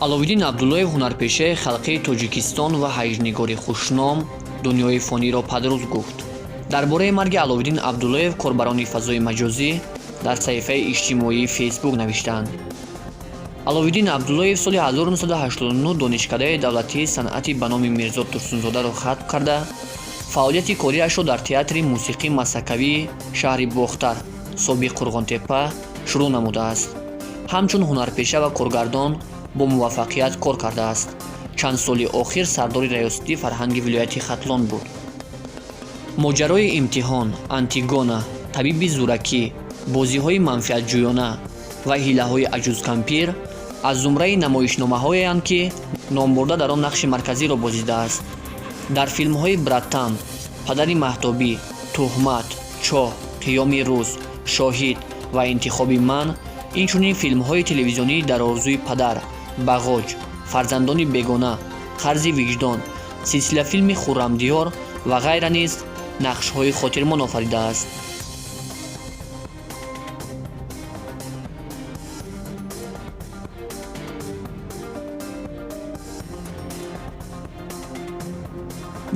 Аловиддин Абдуллоев, ҳунарпешаи халқии Тоҷикистон ва ҳаҷвнигори хушном, дунёи фониро падруз гуфт. Дар бораи марги Аловиддин Абдуллоев корбарони фазои маҷозӣ дар саҳифаи иҷтимоии Фейсбук навиштаанд. Аловиддин Абдуллоев соли 1989 Донишкадаи давлатии санъати ба номи Мирзо Турсунзодаро хатм карда, фаъолияти кориашро дар Театри мусиқӣ масакавии шаҳри Бохтар, собиқ Қурғонтеппа, шурӯъ намудааст. Ҳамчун ҳунарпеша ва коргардон бо муваффақият кор кардааст. Чанд соли охир сардори раёсати фарҳанги вилояти Хатлон буд. Моҷарои имтиҳон, Антигона, Табиби зӯракӣ, Бозиҳои манфиатҷӯёна ва Ҳилаҳои аҷузкампир аз зумраи намоишномаҳоеанд, ки номбурда дар он нақши марказиро бозидааст. Дар филмҳои Братан, Падари маҳтобӣ, Туҳмат, Чоҳ, Қиёми рӯз, Шоҳид ва Интихоби ман, инчунин филмҳои телевизионии Дар орзуи падар, Бағоҷ, Фарзандони бегона, Қарзи виҷдон, силсилафилми Хуррамдиёр ва ғайра низ нақшҳои хотирмон офаридааст.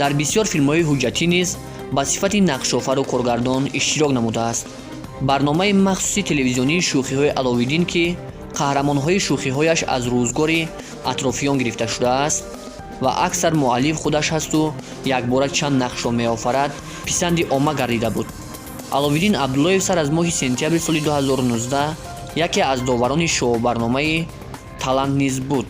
Дар бисёр филмҳои ҳуҷҷатӣ низ ба сифати нақшофару коргардон иштирок намудааст. Барномаи махсуси телевизионии Шӯхиҳои Аловиддин, ки қаҳрамонҳои шӯхиҳояш аз рӯзгори атрофиён гирифта шудааст ва аксар муаллиф худаш ҳасту якбора чанд нақшро меофарад, писанди омма гардида буд. Аловиддин Абдуллоев сар аз моҳи сентябри соли 2019 яке аз доварони шоу-барномаи Талант низ буд.